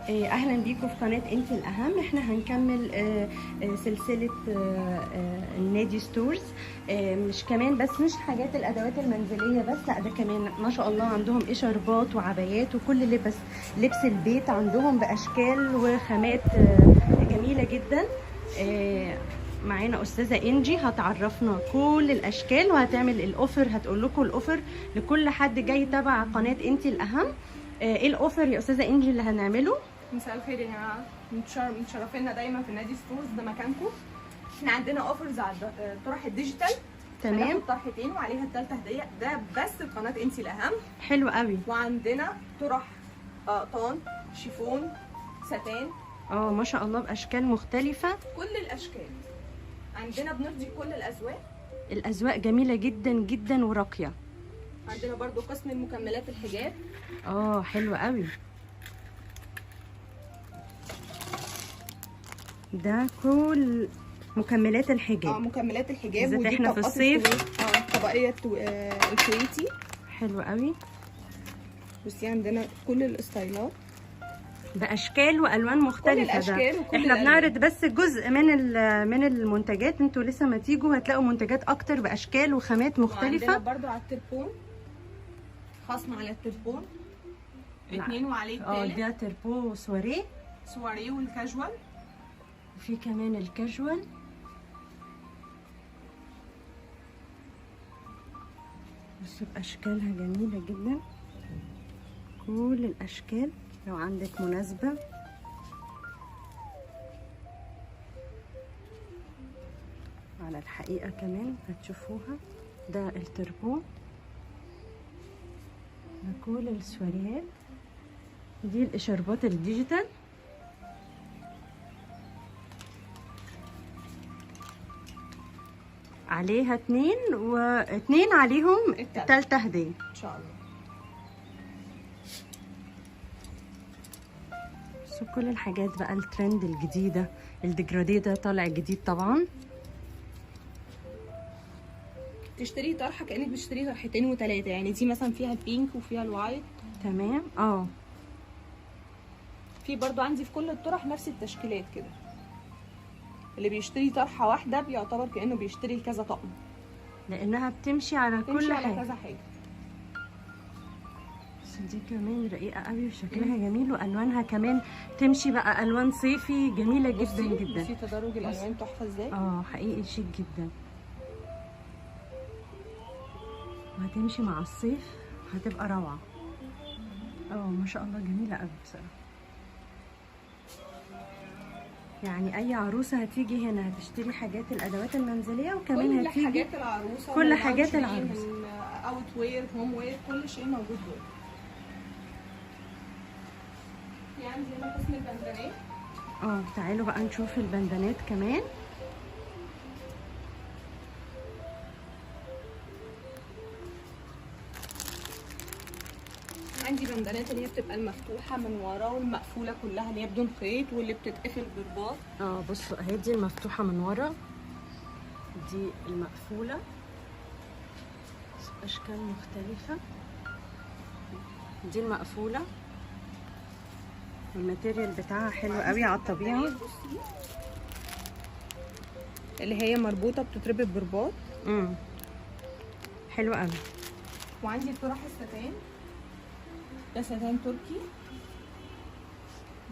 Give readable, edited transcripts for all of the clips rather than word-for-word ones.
اهلا بيكم في قناة انت الاهم. احنا هنكمل سلسلة النادي ستورز، مش كمان بس مش حاجات الادوات المنزلية بس، لا ده كمان ما شاء الله عندهم اشاربات وعبايات وكل لبس البيت عندهم باشكال وخامات جميلة جدا. معانا استاذه انجي هتعرفنا كل الاشكال وهتعمل ال offer، هتقول لكم ال offer لكل حد جاي تبع قناة انت الاهم. ايه ال offer يا استاذه انجي اللي هنعمله؟ مساء الخير يا جماعة، متشرفينا دايما في نادي ستورز، ده مكانكم. احنا عندنا offers على الطرح ال digital، تمام، طرحتين وعليها الثالثة هديه، ده بس لقناه انت الاهم. حلو قوي. وعندنا طرح قطن، شيفون، ساتان، ما شاء الله باشكال مختلفة، كل الاشكال عندنا، بنرضي كل الاذواق. الاذواق جميلة جدا جدا وراقيه. عندنا برضو قسم المكملات الحجاب، حلو قوي. ده كل مكملات الحجاب، مكملات الحجاب، ودي احنا في الصيف طبقية الكويتي، حلو قوي. بصي عندنا كل الستايلات باشكال والوان مختلفة، كل الاشكال وكل احنا الألوان. بنعرض بس جزء من المنتجات، انتوا لسه ما تيجوا هتلاقوا منتجات اكتر باشكال وخامات مختلفة. عندنا برضو على التربون، خصم على التربون 2 وعليه الثالث، ده تربو سواريه، سواريه والكاجوال، وفي كمان الكاجوال. بصوا باشكالها جميلة جدا، كل الاشكال. لو عندك مناسبة على الحقيقة كمان هتشوفوها. ده التربو، ده كل السواريهات، دي الاشاربات ال digital. عليها 2 و2 عليهم التالتة هدية ان شاء الله. كل الحاجات بقى الترند الجديدة، ال dégradé ده طالع جديد طبعا. تشتري طرحه كانك بتشتري طرحتين وثلاثة، يعني دي مثلا فيها ال pink وفيها ال white، تمام. في برضو عندي في كل الطرح نفس التشكيلات كده، اللي بيشتري طرحه واحدة بيعتبر كانه بيشتري كذا طقم، لانها بتمشي على كل حاجة، على كذا حاجة. دي كمان رقيقه قوي وشكلها جميل، والوانها كمان تمشي بقى الوان صيفي جميلة جدا جدا. بصي تدرج الالوان تحفة ازاي، حقيقي شيك جدا، وهتمشي مع الصيف هتبقى روعه. ما شاء الله جميلة قوي بصراحة. يعني اي عروسه هتيجي هنا هتشتري حاجات الادوات المنزلية، وكمان كل هتيجي حاجات العروسة، كل حاجات العروسة، outerwear، home wear، كل شيء موجود جوه. في عندي هنا قسم البندانات، تعالوا بقى نشوف البندانات كمان. عندي بندانات اللي هي بتبقى المفتوحة من ورا والمقفوله كلها اللي هي بدون خيط، واللي بتتقفل برباط. بصوا اهي دي المفتوحة من ورا، دي المقفولة، اشكال مختلفة. دي المقفولة، وال material بتاعها حلو قوي على الطبيعة، اللي هي مربوطة بتتربط برباط، حلو قوي. وعندي طرح الستان، ده ستان تركي،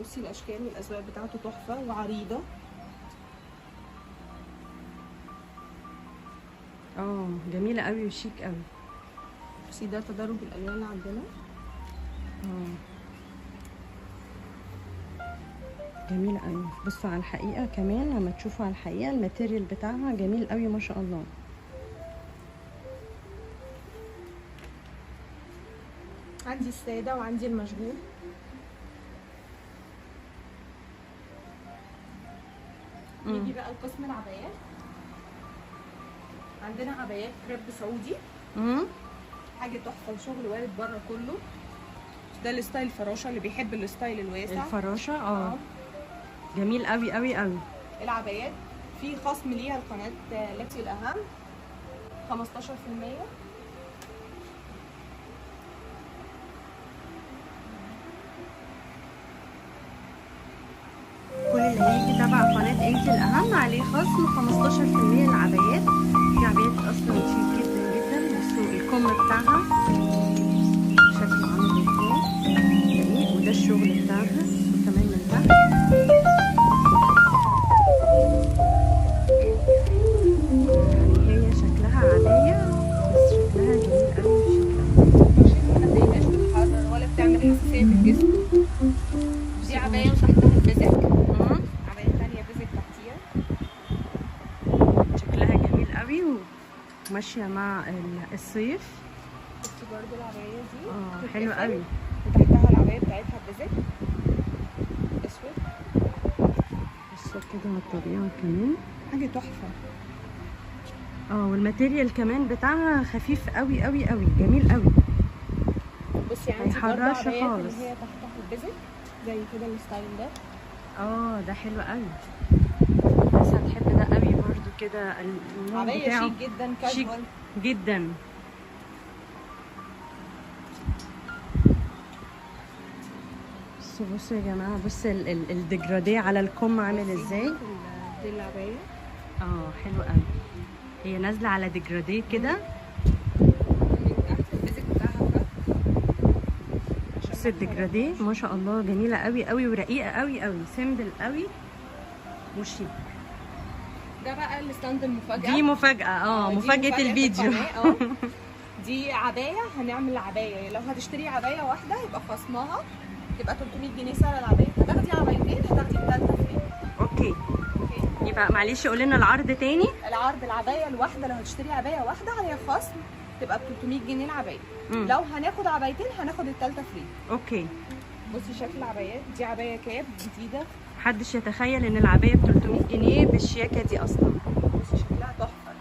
بصي الاشكال والاذواق بتاعته تحفة وعريضه. جميلة قوي وشيك قوي. بصي ده تدرج الالوان اللي عندنا، جميلة قوي. بصوا على الحقيقة كمان، لما تشوفوا على الحقيقة ال material بتاعها جميل قوي ما شاء الله. عندي السادة وعندي المشغول. نيجي بقى لقسم العبايات. عندنا عبايات كريب سعودي، حاجة تحفة وشغل وارد بره كله. ده ال style الفراشة، اللي بيحب ال style الواسع، الفراشة. جميل قوي قوي قوي. العبايات في خصم ليها القناة التي الاهم 15%. قناة انتي الاهم، عليه خصم 15% العبايات. في عبايات اصلا شيك جدا جدا. بصوا الكم بتاعها شكله عامل ازاي، وده الشغل بتاعها وكمان من تحت. يعني هي شكلها عباية بس شكلها جميل قوي وشيك قوي. ما تضايقناش بالحر ولا بتعمل حساسية في الجسم. دي عباية وتحتها ال basic، عباية ثانية basic تحتيها، شكلها جميل قوي وماشية مع الصيف. بصي برضو العباية دي حلوة قوي، وتحتها العباية بتاعتها basic اسود. بصوا كده على الطبيعة كمان، حاجة تحفة. وال material كمان بتاعها خفيف قوي قوي قوي، جميل قوي. بصي عندي برضو عبايات اللي هي تحتها ال basic زي كده ال style ده. ده حلو قوي، بس هتحب ده قوي برضو كده. النوع عباية شيك جدا، كاجوال جدا. بصوا بصوا يا جماعة، بص ال dégradé على الكم عامل ازاي. دي العباية حلو قوي، هي نازله على dégradé كده من تحت ال basic بتاعها. بص ال dégradé ما شاء الله جميلة قوي قوي ورقيقه قوي قوي، simple قوي وشيك. ده بقى ال stand المفاجاة. دي مفاجاة، مفاجاة الفيديو. دي عباية، هنعمل عباية. لو هتشتري عباية واحدة يبقى خصمها يبقى 300 جنيه سعر العباية، هتاخدي عبايتين هتاخدي الثالثة free. okay يبقى معلش قول لنا العرض تاني. العرض العباية الواحدة لو هتشتري عباية واحدة عليها خصم تبقى ب 300 جنيه العباية. لو هناخد عبايتين هناخد الثالثة free. okay بصي شكل العبايات دي، عباية كاب جديدة، محدش يتخيل ان العباية ب 300 جنيه بالشياكه دي اصلا. بصي شكلها تحفة.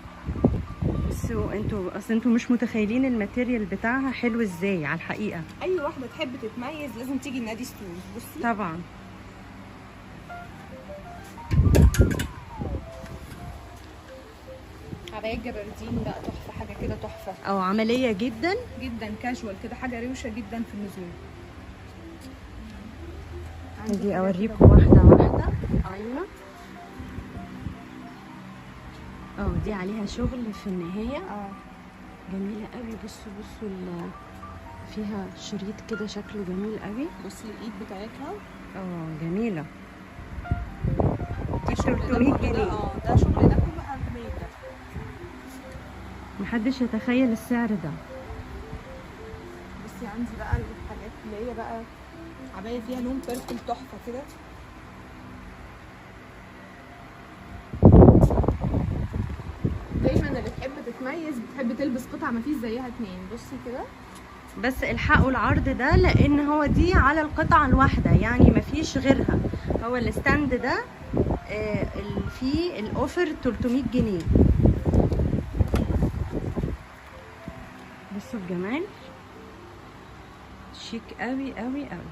بصوا انتوا اصل انتوا مش متخيلين ال material بتاعها حلو ازاي على الحقيقة. اي واحدة تحب تتميز لازم تيجي النادي ستورز. بصي طبعا عباية جبردين بقى تحفة، حاجة كده تحفة. عملية جدا جدا، كاجوال كده، حاجة روشه جدا في النزول. اجي اوريكم واحدة واحدة. ايوه دي عليها شغل في النهاية. جميلة قوي. بصوا بصوا فيها شريط كده شكله جميل قوي. بصي الايد بتاعتها جميلة. دي 300 جنيه. ده شغل، ده كله handmade. ده محدش يتخيل السعر ده. بصي عندي بقى الحاجات اللي هي بقى عباية فيها لون purple تحفة كده. دايما اللي تحب تتميز بتحب تلبس قطعه مفيش زيها اتنين. بصي كده بس الحقوا العرض ده لان هو دي على القطعة الواحدة، يعني مفيش غيرها. هو ال stand ده فيه ال offer 300 جنيه. بصوا الجمال، شيك قوي قوي قوي.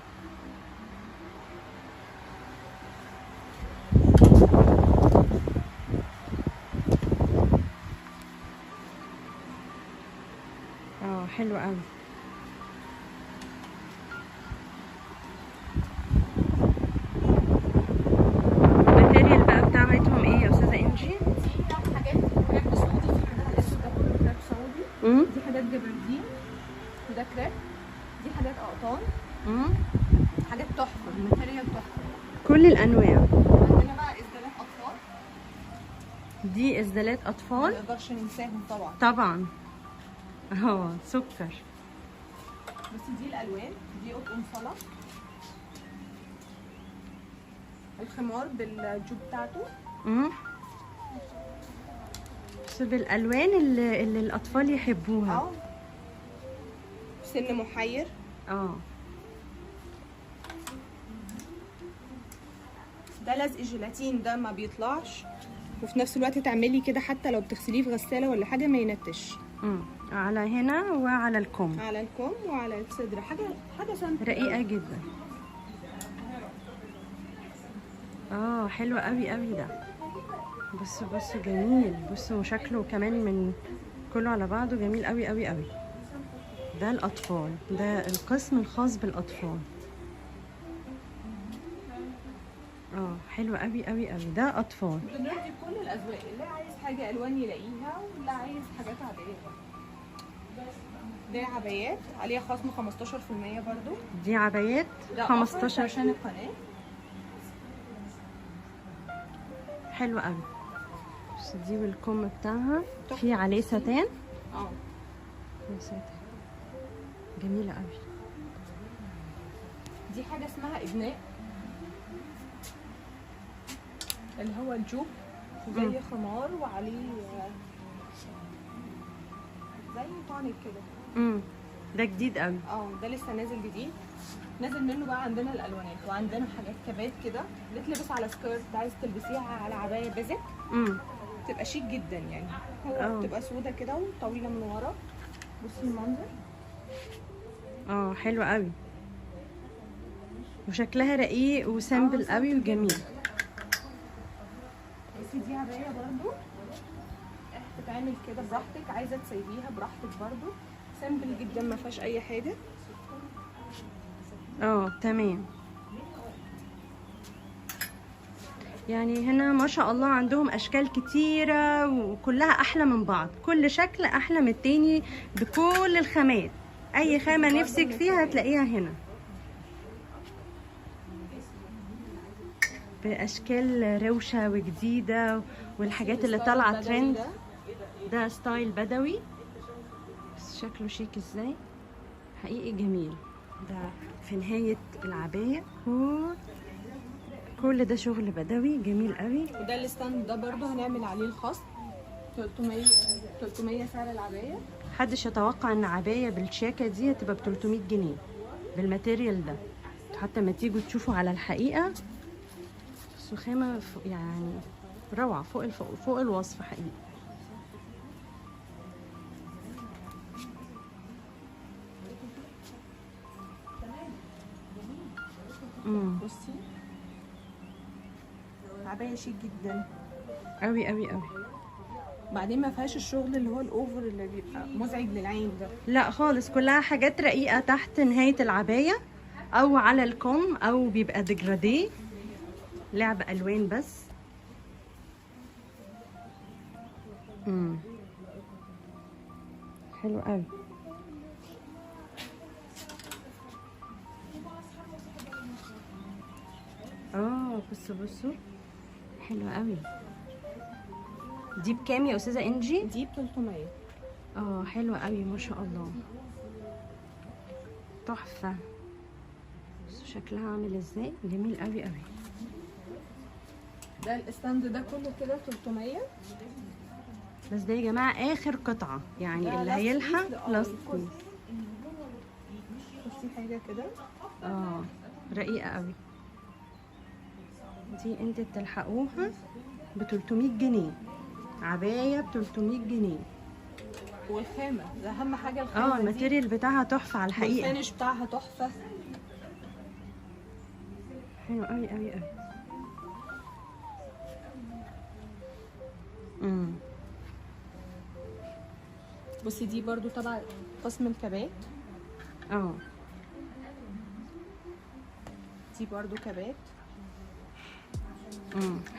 حلو قوي. ال material بقى بتاعتهم ايه يا استاذه انجي؟ دي حاجات كريب سعودي، في عندها الاسود ده كله كريب سعودي. دي حاجات جبردين وده كريب، دي حاجات اقطان. حاجات تحفة، ال material تحفة، كل الانواع. عندنا بقى اسدالات اطفال. دي اسدالات اطفال ما نقدرش ننساهم طبعا. طبعا سكر. بس دي الالوان، دي قطن صلاة، الخمار بالجوب بتاعته. بس بالالوان اللي الاطفال يحبوها. سن محير. ده لزق جيلاتين، ده ما بيطلعش، وفي نفس الوقت تعملي كده حتى لو بتغسليه في غسالة ولا حاجة ما ينتش. على هنا وعلى الكم، على الكم وعلى الصدر، حاجة simple رقيقه جدا. حلو قوي قوي ده. بصوا بصوا جميل. بصوا شكله كمان من كله على بعضه جميل قوي قوي قوي. ده الاطفال، ده القسم الخاص بالاطفال. حلو قوي قوي قوي. ده اطفال. بنرضي كل الاذواق، اللي عايز حاجة الوان يلاقيها، واللي عايز حاجات عادية. ده عبايات عليها خصم 15% برضو. دي عبايات 15 عشان القناة. حلو قوي. بس دي والكم بتاعها في عليه ساتان. ساتان جميلة قوي. دي حاجة اسمها ابناء، اللي هو الجوب زي خمار وعليه زي طعنك كده. ده جديد قوي. ده لسه نازل جديد. نازل منه بقى عندنا الالوانات، وعندنا حاجات كبات كده بتلبس على skirt، عايز تلبسيها على عباية basic بتبقى شيك جدا يعني. هو بتبقى سودا كده وطويلة من ورا. بصي المنظر. حلو قوي، وشكلها رقيق و simple قوي وجميل. بصي دي عباية برضو بتتعمل كده براحتك، عايزه تسيبيها براحتك برضو، simple جدا ما فيهاش اي حاجة. تمام. يعني هنا ما شاء الله عندهم اشكال كتيرة وكلها احلى من بعض، كل شكل احلى من التاني بكل الخامات. اي خامة نفسك فيها هتلاقيها هنا، باشكال روشه وجديدة والحاجات اللي طالعه ترند. ده style بدوي بس شكله شيك ازاي، حقيقي جميل. ده في نهاية العباية كل ده شغل بدوي جميل قوي. وده ال stand ده برضو هنعمل عليه الخصم 300 سعر العباية. محدش يتوقع ان عباية بالشياكه دي هتبقى ب 300 جنيه بال material ده. حتى ما تيجوا تشوفوا على الحقيقة خامة يعني روعه فوق فوق الوصف حقيقي. بصي عباية شيك جدا قوي قوي قوي. بعدين ما فيهاش الشغل اللي هو ال over اللي بيبقى مزعج للعين ده، لا خالص. كلها حاجات رقيقه تحت نهاية العباية او على الكم، او بيبقى dégradé، لعب الوان بس. حلو قوي. بصوا بصوا حلو قوي. دي بكام يا استاذه انجي؟ دي ب 300. حلوة قوي ما شاء الله، تحفة. بصوا شكلها عامل ازاي، جميل قوي قوي. ده ال stand ده كله كده 300 بس. ده يا جماعة اخر قطعه يعني، اللي هيلحق last piece. بصي حاجة كده رقيقه قوي. دي انت تلحقوها ب 300 جنيه، عباية ب 300 جنيه. والخامه ده اهم حاجة، الخامة ال material بتاعها تحفة على الحقيقة، ال finish بتاعها تحفة، حلو قوي قوي قوي. بصي دي برضو تبع قسم الكبات. دي برضو كبات.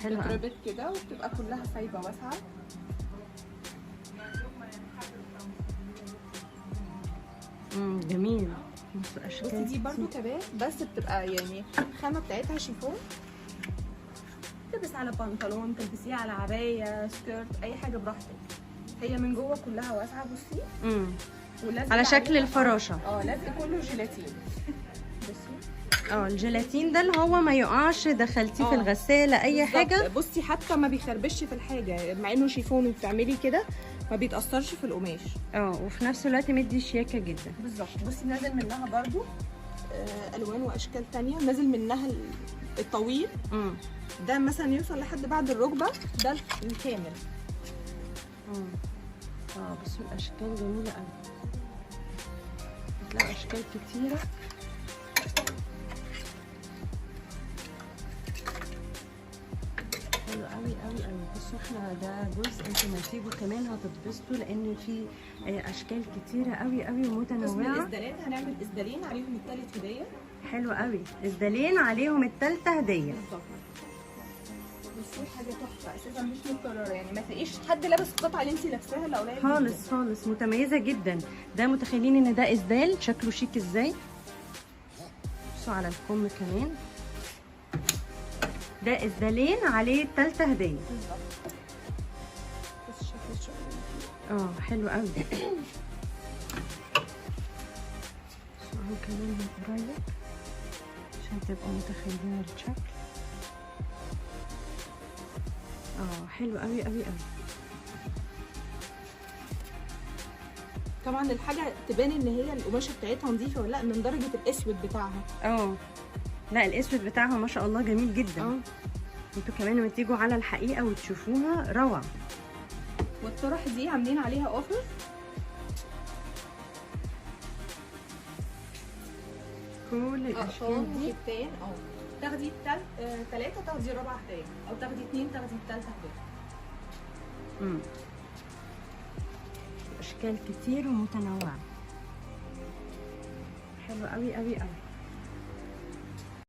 حلوة بتربط كده وبتبقى كلها سايبه واسعة. جميل. بصي دي برضو كبات بس بتبقى يعني الخامة بتاعتها شيفون، تلبس على بنطلون، تلبسيها على عباية، skirt، اي حاجة براحتك. هي من جوه كلها واسعة بصي. على شكل الفراشة. لازق كله جيلاتين. بصي الجيلاتين ده اللي هو ما يقعش، دخلتيه في الغسالة اي حاجة. بصي حتى ما بيخربش في الحاجة، مع انه شيفون وبتعملي كده ما بيتاثرش في القماش. وفي نفس الوقت مدي شياكه جدا. بالظبط. بصي نازل منها برضو الوان واشكال تانية. نازل منها الطويل ده مثلا يوصل لحد بعد الركبة، ده الكامل. بصوا الاشكال جميلة قوي، هتلاقوا اشكال كتيرة. حلو قوي قوي قوي. بصوا احنا ده جزء انتوا ما تيجوا كمان هتتبسطوا، لان في اشكال كتيرة قوي قوي ومتنوعة. الاسدالات هنعمل اسدالين عليهم الثالث هديه. حلو قوي، اسدالين عليهم الثالثة هديه. بالظبط. بصوا حاجة تحفة اساسا مش متكررة، يعني ما تلاقيش حد لابس القطعة اللي انت لابساها الا قليل خالص خالص، متميزة جدا. ده متخيلين ان ده اسدال شكله شيك ازاي. بصوا على الكم كمان، ده اسدالين عليه الثالثة هديه. بالظبط. بس شكل الشغل حلو قوي. بصوا اهو كمان من قريب عشان تبقوا متخيلين الشكل. حلو قوي قوي قوي. طبعا الحاجة تبان ان هي القماشه بتاعتها نظيفة ولا لا من درجه الاسود بتاعها. لا الاسود بتاعها ما شاء الله جميل جدا. انتوا كمان لما تيجوا على الحقيقة وتشوفوها روعه. والطرح دي عاملين عليها offer. كل الاشكال دي تاخدي ثلاثة تاخدي رابعة هدية، أو تاخدي 2 تاخدي الثالثة هدية. أشكال كتير ومتنوعة. حلو قوي قوي قوي.